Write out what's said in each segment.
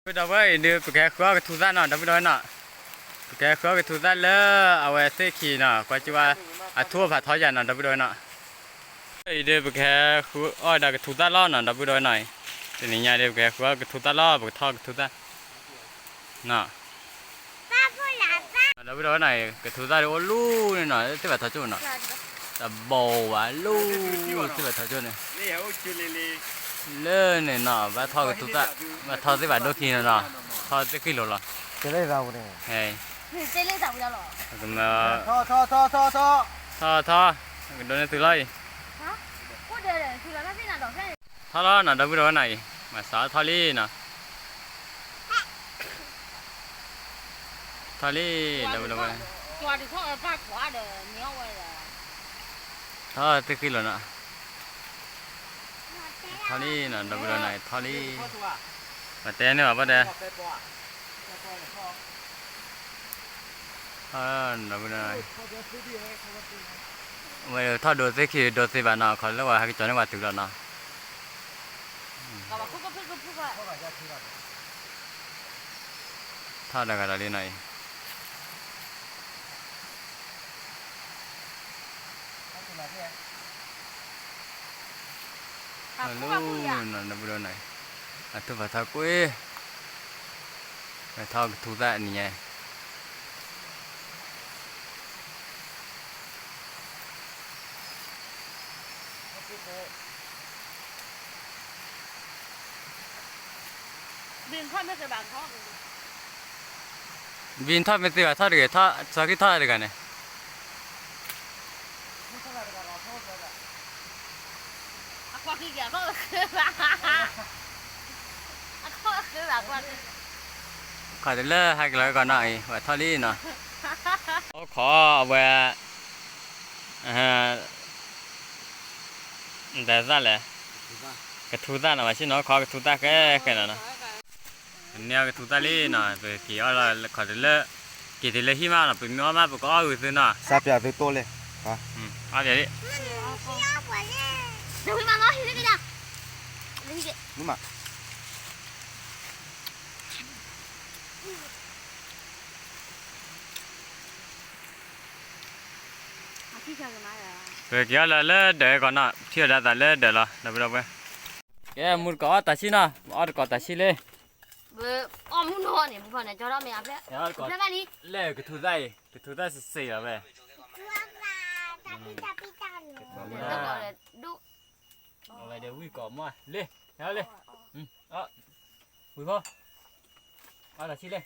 ဒီပုၢ်ဒီဝဲၢ်အံၤဒုး ပကဟဲဃုအီၣ်ကထူသၣ်နီၤ ဒီပုၢ်ဒီဝဲၢ်နီၤ, ပကဟဲဃုအီၣ်ကထူသၣ်လၢအဝဲသ့ၣ်ခံနီၤ ကွၢ်ကၠူၣ်ဝဲ အထူအဖးထီယၤနီၤ ဒီပုၢ်ဒီဝဲၢ်နီၤ, အံၤဒုး ပကဟဲဃုအီၣ်ဒီးကထူသၣ်လီၤနီၤ ဒီပုၢ်ဒီဝဲၢ်နီၤ, တနံၤညါဒုး ပကဟဲဃုအီၣ်ကထူသၣ်လီၤ ပကထီၣ်ကထူသၣ်နီၤ ဒီပုၢ်ဒီဝဲၢ်နီၤ ကထူသၣ်ဒုးအိၣ်လူၤန့ၣ်နီၤ သ့ၣ်ဘၣ်ထီကၠိၣ်နီၤ, တဘိးဘၣ်လူၤ သ့ၣ်ဘၣ်ထီကၠိၣ်န့ၣ်, လၢန့ၣ်နီၤ ဘၣ်ထီကထူသၣ်, ဘၣ်ထီသ့ၣ်ဘၣ်ဒိခံနီၤနီၤ, ထီသ့ၣ်ဃံလိာ်လီၤ, ထီ, ထီ, ထီ, ကဒိးန့ၢ်သုလီၤအံၤ, ထီလီၤနီၤ ဒီပုၢ်ဒီဝဲၢ်နီၤအံၤ, မၤစးထီလံနီၤ ထီလံ ဒီပုၢ်ဒီဝဲၢ်, ထီသ့ၣ်ဃံလိာ်နီၤ, ထီလံနီၤ ဒီပုၢ်ဒီဝဲၢ်နီၤ ထီလံ, ပတဲန့ၢ်ဘၣ်ဘၣ်တဲ, ဒီပုၢ်ဒီဝဲၢ်, ဝဲထီၣ်ဒိးသ့ၣ်ခံဒိးသ့ဘၣ်နီၤ ခီလၢဝဲဟဲက့ၤကၠီၤန့ၢ်ဝဲတုၤလီၤနီၤ, ထီၣ်ဒီးဂၤဒီးလံနီၤအံၤ လၢနီၤ ဒီပုၢ်ဒီဝဲၢ်နီၤ, အထူၣ်ဖးထီကွံာ်, ဝဲထီၣ်ကထူသၣ်နံၤညါ ဘံထီၣ်မ့ၢ်သ့ဘၣ်ထီၣ်တဂ့ၤ, ဆီခံထီၣ်တဂၤန့ၣ်, ခီတလၢဟဲက့ၤလီၤကီးနီၤအံၤ ဝဲထီၣ်လံနီၤ, အိၣ်ခိးအဝဲ ဒ်သၣ်လဲၣ်, ကထူသၣ်နီၤ ပှၤဆ့ၣ်နီၤ ခီကထူသၣ်ဃဲဃဲနီၤနီၤ, ပန့ၢ်အီၣ်ကထူသၣ်လံနီၤ ပက့ၤအီၣ်လီၤခီတလၢ, က့ၤတုၤလၢဟံၣ်မးနီၤ ပမ့ၢ်အီၣ်မး ပကအီၣ်ဂုာ်သုနီၤ, စးပၠးသုတိၢ်လဲၣ်, အီၣ်ပၠးလံ မး ပက့ၤအီၣ်လၢလၢဒၢးကီးနီၤ ထံၣ်ဝဲဒၣ်သးလၢဒၢးကီးနီၤ ထံၣ်ဝဲဒၣ်ပှဲၤ, ကဲ မူတကိးအီၣ်တၢ်ဆံၣ်နီၤ အီၣ်တကိးတၢ်ဆံၣ်လံ, အီၣ်မူနီၤန့ၣ် ပူဖီန့ၣ် ကၠီထီၣ်မ့ၢ်အဖျဲၣ်, လၢကထူသၣ်အံၤ ကထူသၣ်စ့ၢ်စ့ၢ်လီၤဝဲ ဒိၣ် အဝဲဒီးဝံၣ်ကိးမး လ့ ဟဲလ့ ဝံၣ်ဖိ အီၣ်တၢ်ဆံၣ်လ့ ဒီးပအီၣ်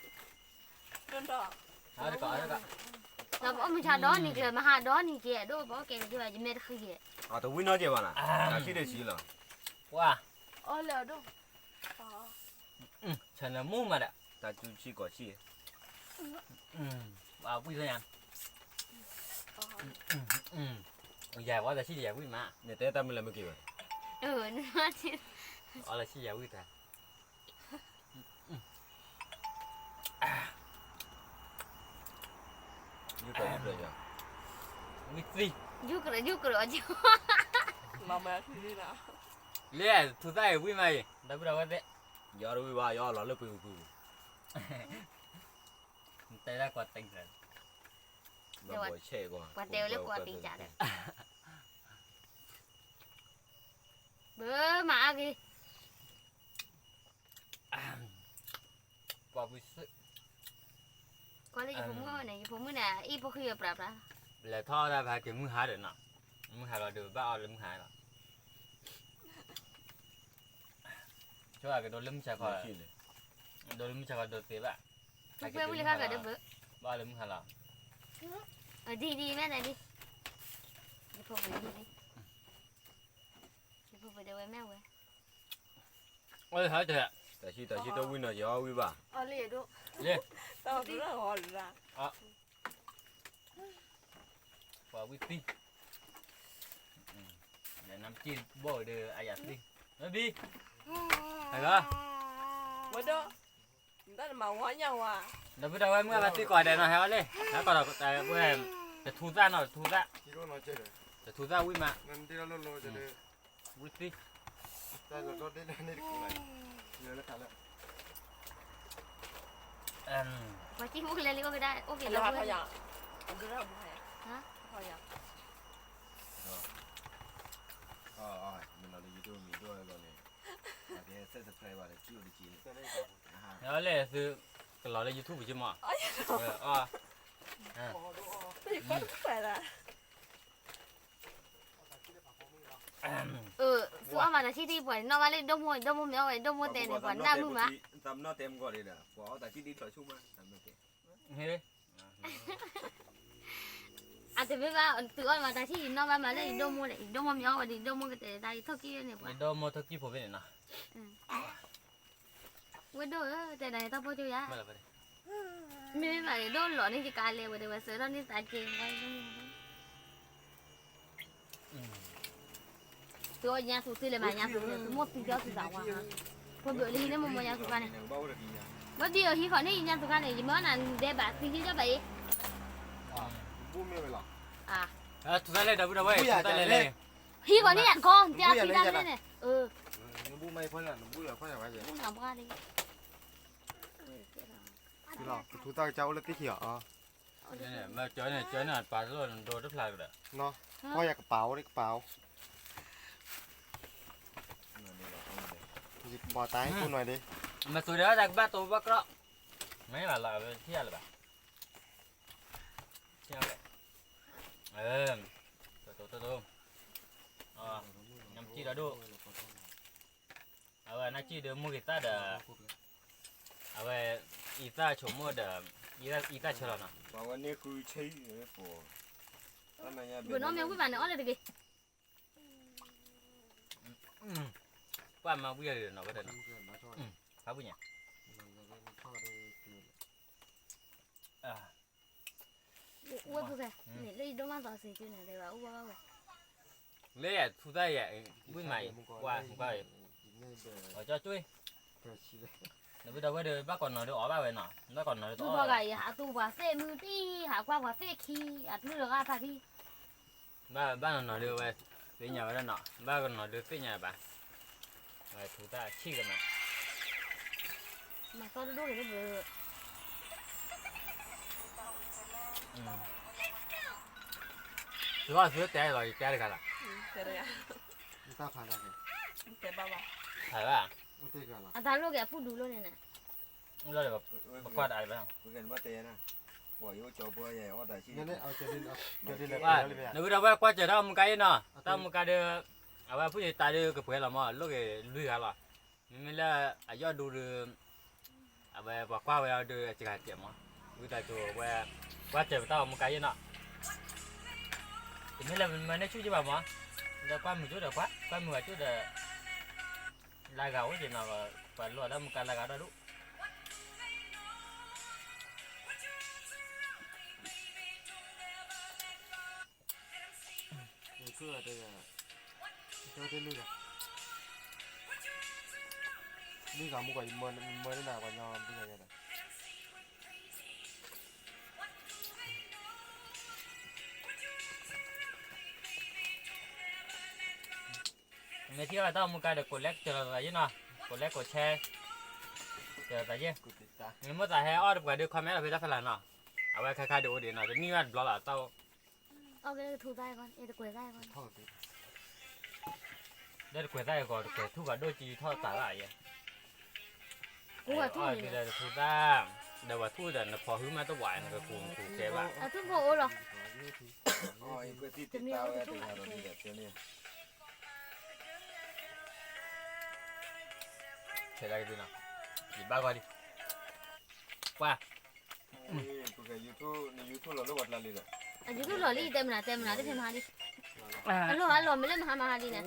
မုၢ်ဆါဒီနံၤကျၢၤ မဟါဒီနံၤကဲ ဒိၣ်ပအီၣ်ကဲက့ၤဘၣ် ယမဲာ်တဃံကဲ, အတဝံၣ်နီတကဲဘၣ်နီၤ, တၢ်ဆံၣ်တဆံၣ်လီၤ, ပှၤ အီၣ်လၢအဒိၣ် ဆနမူမးဒီး တၢ်ကူဆံၣ်ကီးဆံၣ်, ပှၤဝံၣ်လၢညါ, ယၤဝဲတၢ်ဆံၣ်ယၤဝံၣ်မး, နတဲတၢ်မုၢ်လၢမုၢ်က့ၤဘၣ်, အီၣ်လၢဆံၣ်ယၤဝံၣ်တၢ် ယူၢ်ကြၢးယူၢ်ကြၢးယီၤ, ဝံၣ်သံ, ယူၢ်ကြၢးယူၢ်ကြၢးအီၤ, လၢထူသၣ်အံၤဝံၣ်မးအံၤ ဒီပုၢ်ဒီဝဲၢ်သ့ၣ်, ယီၤတဝံၣ်ဘၣ် ယီၤလီၤလၢပှၤပူၤပူၤ, တဲဒၣ်ကွၢ်တံၢ်, ပှၤတဲဝဲလၢကွၢ်တံၢ်ကၢ်ဒီး, ဘၣ်မၤအါဂ့ၤ ပှၤပူၤစ့ၢ်, ကွၢ်လၢယဖိမုၣ်န့ၣ် ယဖိမုၣ်န့ၣ် အံၣ်ဖိဃံအပြးပြး, လဲၤထီၣ်ဒၣ်ဖဲက့ၤမုၢ်ဟါဒီးနီၤ, မုၢ်ဟါလီၤဒီးဘၣ်အီၣ်လၢမုၢ်ဟါလီၤ, ဆိကမိၣ်ကဒိလၢမုၢ်ဆါခီ, ဒိလၢမုၢ်ဆါခီဒိသ့ဘၣ်, ဘၣ်အီၣ်လၢမုၢ်ဟါလီၤ, ဒ်ဒ်မ့ၢ်ဒ်, ယဖိပဒဝဲမ့ၢ်ဝဲ တၢ်ဆံၣ်တၢ်ဆံၣ် တဝံၣ်နီၤ ယအီၣ်ဝံၣ်ဘၣ်, လ့, ပှၤဝံၣ်သံ, နမ်က့ၢ်ဘီၣ်ဒီးအယၤသံ, ဘံ, ဟဲဂၤ, ဝဲဒၣ်, ဒီပုၢ်ဒီဝဲၢ်မုၢ်အဘၣ်သံကွၢ်ဒဲးနီၤ ဟဲအီၣ်လံ, ဟဲကီးဒီးဝဲ, တထူသၣ်နီၤ တထူသၣ်, တထူသၣ်ဝံၣ်မး, ဝံၣ်သံ တၢ်လီၤဒီးန့ၣ်တခါလၢ, လၢတခါလၢ, တၢ်လီၤဒီးန့ၣ်တခါလၢ, ပှၤကံၢ်မူကလဲၤလံ အိၣ်ကဒါ အိၣ်က့ၤလၢပှဲၤ ဟါ မ့ၢ်လီၤလၢ YouTube မံၤဒိၣ်လီၤန့ၣ် ပှၤကဲ subscribe ဘၣ်တကံၢ်အိၣ်တကံၢ် လဲၣ်သု ကလီၤလၢ YouTube ကမီၤ သုအီၣ်မၤတၢ်ဆံၣ်ထံပှၤနီၣ်ဘၣ်လၢဒိၣ်မိၢ် ဒိၣ်မိၢ်မ့ၢ်အီၣ်ဝဲ ဒိၣ်မိၢ်တဲန့ၣ် ပှၤနၢ်မုာ်မး အတမ့ၢ်ဘၣ် သုအီၣ်မၤတၢ်ဆံၣ်ယနီၣ်ဘၣ်မၤလၢယဒိၣ်မိၢ်န့ၣ် ယဒိၣ်မိၢ်မ့ၢ်အီၣ်ဝဲဒီး ယဒိၣ်မိၢ်ကတဲတၢ် ယထီၣ်ကံၢ်ဝဲန့ၣ်ပှၤ ယဒိၣ်မိၢ်ထီၣ်ကံၢ်ဖိဖဲန့ၣ်နီၤ ဝဲဒိၣ်ဧၢ တဲဒၣ်ယတၢ်ပိာ်ကၠိယါ မ့မ့ၢ်ဘၣ်ဒိၣ်လီၤန့ၣ် ယကလဲၤဝဲဒီးဝဲစၢၤထီၣ်န့ၢ်သးက့ၤ သုအီၣ်ညါသူသုလဲၤမၤညါသူ သုမိၢ်သံကၠီသုသးဝါ ဖိဘၣ်လၢဟံးန့ၢ်မိၢ်မိၢ်ညါသူခါန့ၣ် ဝဲဘံၣ်အီၤဟံးဃီၤန့ၣ်ယညါသူခါန့ၣ် ယမ့ၢ်အီၣ်နၤဒဲးဘးသံယဲၢ်ဘၣ်အံၤ ထူသၣ်လဲၣ်ဒီပုၢ်ဒီဝဲၢ် ထူသၣ်လဲၣ်လဲၣ် ဟံးဃီၤန့ၣ်ယၤကီၢ် တဲအီၤသံတၢ်န့ၣ် နဘူၣ်မၤအံၤဖီန့ၣ် နဘူၣ်ယၤဖီယၤဘၣ်ယဲ ဘူၣ်နၤဘှါလံ ထူသၣ်ကစၢ်အိၣ်လၢသ့ၣ်ခံအီၤ ကၠီန့ၣ် ကၠီန့ၣ်ပာ်လီၤဒိတဖျါကဒီး ဖီယၤကပၤအိၣ်ဒံးကပၤအိၣ် ယကဘီတၢ်ဟဲကိၢ်နွဲၣ်ဒံး မ့ၢ်သူဒီးတၢ်ကဘၣ်တိဘၣ်ကြီ မ့ၢ်ဘၣ်လီၤ အဝဲထံၣ်ယၤလၢၤဘၣ် ထံၣ်ယၤဝဲ တိတိတိ နမ့ၢ်ကံၣ်ဒီးဒိၣ် အဝဲနကံၣ်ဒီးမူဂ့ၤသၣ်ဒီး အဝဲ အံသၣ်ဆိမိၣ်ဒီး အံသၣ်ဆၢလီၤနီၤ ပှၤဝဲန့ၣ်ဃုဆံ ပနီၣ်မ့ၢ်ဝံၣ်မးန့ၣ် အီၣ်လၢတဂ့ၤ ပှၤမၤဝံၣ်အီၤဒီးနီၤ ဝဲဒီးနီၤ ဖးဝံၣ်ညါ အိၣ်ဝဲဖိၣ်ဃဲ န့ၣ်လၢယဒိၣ်မးသီစ့ၤကၠူန့ၣ် တဲဘၣ်အိၣ်ဝဲဘၣ်ဝဲ လၢယထူသၣ်ယဲ ဝံၣ်မးအံၤ ကွၢ်ကွၢ်အံၤ အကၠီကၠူ နဘၣ်ဒီးဝဲဒီး ဘၣ်ကိးနီၤဒီးအီၣ်ဘၣ်ဝဲနီၤ ဘၣ်ကိးနီၤဒီးတအီၣ်ဘၣ်ဝဲ ဟးသူပှၤသ့ၣ်မုၢ်တံၢ် ဟးကွၢ်ပှၤသ့ၣ်ခံ အကလုၢ်တဂၤဖးထံ ဘၣ်ဘၣ်နီၤနီၤဒီးဝဲ သ့ၣ်ညါဝဲဒၣ်နီၤ ဘၣ်ကနီၤဒီးသ့ၣ်ညါဘၣ် ဝဲထူသၣ်ဆံၣ်ကမး မၤသီဒိၣ်ဒိၣ်ဂ့ၤဒိၣ်ဘၣ် သုအီၣ်သုတဲလီၤ ယတဲတဂၤလီၤ ဖးဘၣ် အတၢ်လိၣ်က့ၤအဖုၣ်ဒူလိၣ်န့ၣ်န့ၣ် လီၤဒီး ပကွၢ်တအါဘၣ် နဝံၤဒီးဝဲကွၢ်စၢၤတၢ်အိၣ်မူကါအံၤနီၤ တၢ်အိၣ်မူကါဒီး အဝဲအဖုၣ်န့ၣ်တၢ်ဒီးကပှဲၤလီၤမး လိၣ်က့ၤလွံၢ်ဂၤလီၤ မ့မ့ၢ်လၢအယီၢ်ဒူဒီး အဝဲပှၤကွၢ်ဝဲအီၤဒီးအစှၤကဲးမး ဝံသးစူၤဝဲ ကွၢ်စၢၤပတၢ်အိၣ်မူကါအံၤနီၤ တမ့ၢ်လၢပမၤန့ၢ်ဆူၣ်က့ၤဘၣ်မး ဒီးကွၢ်မုာ်ကၠိဒီးကွၢ် ကွၢ်မုာ်ဝဲကၠိဒီး လၢဂၤအိၣ်က့ၤနီၤ ပှၤလိၣ်တၢ်အိၣ်မူကါလၢဂၤဒီဒူၣ် မုၢ်ဂၤမူကီး ယမၢန့ၢ်နၤပှၤညီဘုဂၤယဲဒီး မ့ၢ်ထံၣ်ဘၣ်တၢ်အိၣ်မူကါဒီး ကိးလဲးကၢၤလီၤသးယ့ၣ်နီၤ ကိးလဲးကိးဆဲး ကၢၤသးယ့ၣ် မ့ၢ်မိၣ်သးဟဲအီၣ်တပှၤဒီး comment လီၤဖဲတၢ်ဖဲလာ်နီၤ အဝဲခါခါဒုးအိၣ်ဒံးနီၤ တနံၣ်ဘၣ်တဘျီလီၤ တၢ်အိၣ် အီၣ်က့ၤလၢတထူသၣ်အံၤကီး အ့ၣ်တကွဲးသၣ်အံၤကီး လၢတကွဲးသၣ်အံၤကီး တကွဲးထူၣ်ကီးဒိၣ်ကံထီၣ်သးလၢအယဲၢ် အီၣ်က့ၤလၢတထူသၣ် ဒီးပှၤထူၣ်ဒီးနဖီၣ်ဟုမးတဝဲ နကကူးကူးကဲဘၣ် အထူၣ်ဖိအိၣ်လီၤ တမ့ၢ်အိၣ်တထူၣ် ထဲဒၣ်ကဒုနီၤ ယဘၣ်ဂီၢ်လံ ကွၢ် YouTube လီၤလံ တဲမနုၤတဲမနုၤ တဖဲမဟါလံ အလီၢ်အလီၢ်မ့ၢ်လၢမဟါမဟါလံန့ၣ်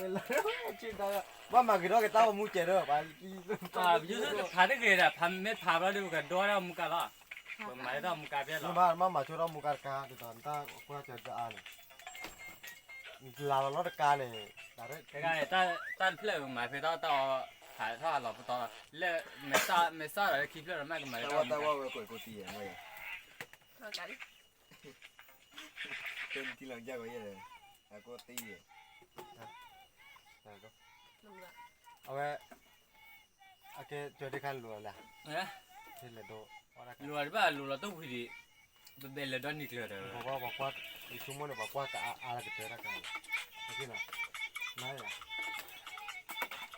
ဘၣ်မၤက့ၤထီၣ်က့ၤတၢ်အိၣ်မူကဲးဒီး YouTube ဖးတဂ့ၤဒီး ဖးမ့ၢ်ဖးဘျီဒီး ပကဒိတၢ်အိၣ်မူကါလီၤ ပမၤတၢ်အိၣ်မူကါဖဲလီၤ မ့ၢ်မၤဆိတၢ်အိၣ်မူကါတကါ ဒ်သိးနတၢ်ကွၢ်စၢၤတအါန့ၣ် လၢလီၤလီၤတကါန့ၣ် တၢ်တဖျၢၣ် မၤဖဲတၢ်တၢ်အီၣ် ဖးထီၣ်အလီၤပတီၢ် လၢ မ့ၢ်စၢ်ဒီးလၢခံဖျၢၣ်ဒီးမ့ၢ်ကမၤတၢ်ဝဲတၢ်ဝဲကွဲးကိးတံၢ်ယဲၢ် အကိးတံၢ်ယဲၢ် အဝဲ အကဲကၠီၤဒ့ခါလိၤလၢ လိၣ်တဘၣ်လိၣ်လီၤတိၢ်ဝံၤဒံး, ပဘဲလဲၤဒီနံၤကျၢၤဒီး, ယဆိကမိၣ်န့ၣ် ပှၤကွၢ်ကအါအါလၢကတၢၢ်တၢ်ကါန့ၣ်, အီၣ်မ့ၢ်လၢ ဘံ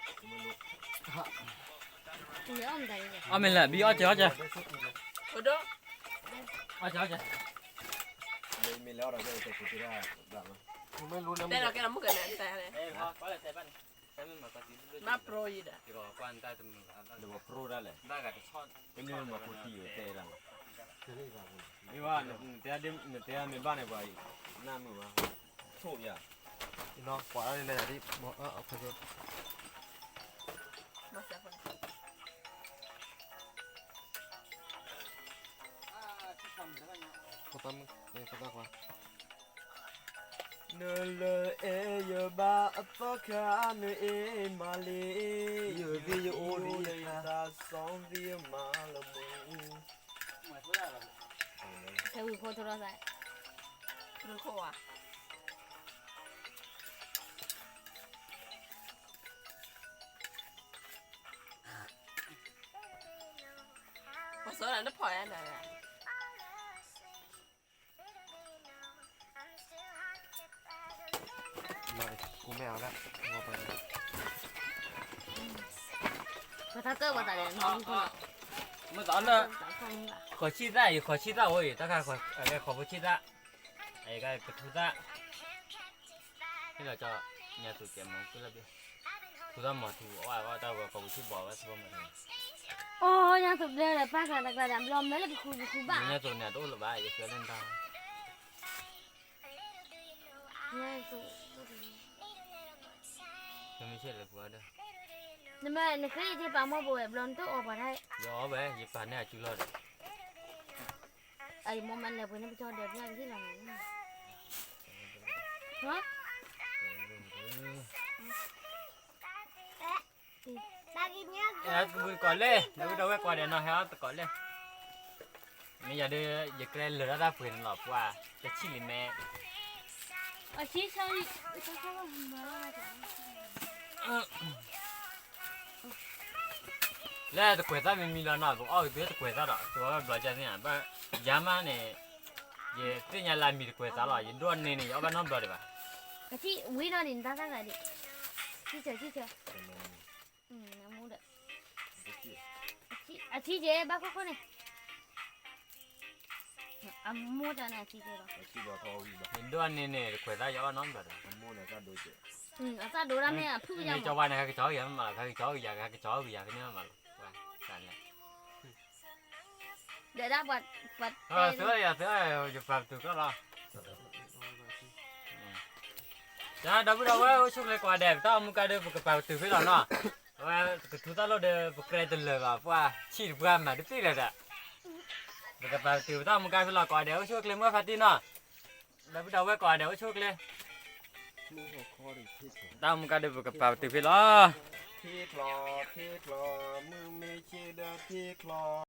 အီၣ်ကဲအီၣ်ကဲ, အီၣ်ကဲအီၣ်ကဲ, မ့ၢ်လဲၤအီၣ်ဒီးကဲ, တဲလီၤကဲလီၤမုၢ်ကနၣ်တၢ်လဲၣ်, ဘၣ်ပြိယံၤဒီး, ဒီးပပြိဒၣ်လဲၣ်, တမ့ၢ်မၤဖိတံၢ်တဲဒၣ်လီၤ, မ့ၢ်ဘၣ်, နတဲမ့ၢ်ဘၣ်န့ၣ် ပှၤနၢ်မုာ်ဘၣ်, ဆိၣ်ယၤ, ကွၢ်ဒၣ်လၢယၤဒ်, နလၢအဲၣ်ယဘၣ်အသီခါ နအ့ၣ်မးလံ, ယသ့ၣ်ယအိၣ်ဒံး ယသးစီသံမးလၢမူ, ဖဲဝံၤဖိထီၣ်သး, ပှၤစီၤနၢ်တဖီၣ်ယါနၤ, ပတၢ်ကၢၣ်ပှၤသးလဲၣ်, မ့ၢ်သးလၢ, ဃီၤဆံၣ်သၣ်အံၤ ဃီၤဆံၣ်သၣ်အိၣ်အံၤ တၢ်ခါဃီၤဖိဆံၣ်သၣ်, အံၤကကထူသၣ်, ဟ့ၣ်လီၤကၠီ, ညါသူကဲမူကလၢဘ့ၣ်, ထူသၣ်မီၤထူအီၣ်အီၣ်တၢ်ဝဲဃီၤဖိဆံၣ်ဘီဝဲသဘီမီၤထူ, အိၣ်ညါသူဘျၢဒီးပၢ်ကျါတကျါဒီး ဘျီမ့ၢ်လၢပဃုပဃုဘၣ်, ညါသူန့ၣ်တအိၣ်လၢၤဘၣ် ယကျဲလၢနတၢ် နမ့ၢ်ဆဲးလဲၤပှၤဒီး, နမ့ၢ်နဃ့ယက့ၤပာ်မီၢ်ပဝဲဘျီနတအီၣ်ပှၤတၢ်, ယအီၣ်ဝဲ ယပာ်န့ၢ်အစုလီၤဒီး, အံၤမ့ၢ်မ့ၢ်လဲၤပှ့ၤန့ၣ်ပကီၢ်ဒီး ပျၢ်တဟ့ၣ်လီၤမး, အဲ တကိးလဲၣ် ဒီပုၢ်ဒီဝဲၢ်ကိးဂၤဒဲးနီၤ ဟဲအီၣ်တကိးလဲၣ်, မ့ၢ်ယၤဒီး ယကျဲလၢာ်ဒၣ်တၢ်ပှ့ၤန့ၣ်လီၤ ပှၤ တဆံၣ်လံမဲ, အဆံၣ်ဆၢ, လၢတကွဲးသၣ်မံၤမံၤလီၤနီၤ ပအီၣ်က့ၤသုတကွဲးသၣ်ဒီး သုအီၣ်ဘၣ်ဘျီကသ့ၣ်ညါ ဘၣ်ယၤမးန့ၣ်, ယသ့ၣ်ညါလၢအမံၤတကွဲးသၣ်လီၤ ယဒိၣ်န့ၢ်န့ၣ် ယအီၣ်ဘၣ်နီတဘျီဒံးဘၣ်, အဆံၣ်ဝံၤနီၤန့ၣ် နတၢ်သၣ်ဂၤဒံး, ဆံၣ်ဆၢဆံၣ်ဆၢ, အမူဒီး, အဆံၣ်ကဲဘၣ်ခိၣ်ခိၣ်န့ၣ်, အမူတၢ်န့ၣ်အဆံၣ်ကဲလီၤ, ယဒိၣ်န့ၢ်န့ၣ် တကွဲးသၣ်ယအီၣ်ဘၣ်နီတဘျီဒီး, အသၣ်ဒိတၢ်မ့ၢ်အဖုၣ်ယါမး, ကၠီဝါန့ၣ် ဟဲကကၠီကယၤမးလီၤ ဟဲကကၠီကယၤ ဟဲကကၠီကယၤကန့ၢ်မးလီၤ, ဒီးဒၣ်ပှၤ, ပှၤတဲ, သုယၤသု, ယပာ်ပတုာ်ကီၢ်လီၤ, ဒီပုၢ်ဒီဝဲၢ်အိၣ်ဆူၣ်ချ့ကိးဂၤဒဲး ပတၢ်အိၣ်မူကါဒီး ပကပာ်ပတုာ်ဖဲလီၤနီၤ, အဝဲကထူသၣ်လိၣ်ဒီး ပကြဲတလၢာ်ဘၣ် ပှၤဆံၣ်တပှၢ်မၤတပ့ၢ်လၢၤဒီး, ပကပာ်ပတုာ်ပတၢ်အိၣ်မူကါဖဲလီၤကိးဂၤဒဲး အိၣ်ဆူၣ်အိၣ်ချ့မုၢ်ဖးတံၢ်နီၤ, ဒီပုၢ်ဒီဝဲၢ်ကိးဂၤဒဲး အိၣ်ဆူၣ်အိၣ်ချ့, တၢ်အိၣ်မူကါဒီး ပကပာ်ပတုာ်ဖဲလီၤ, ထံချီ, ထံချီ, မုၢ်မ့ၢ်ဆ့ဒီးထံချီ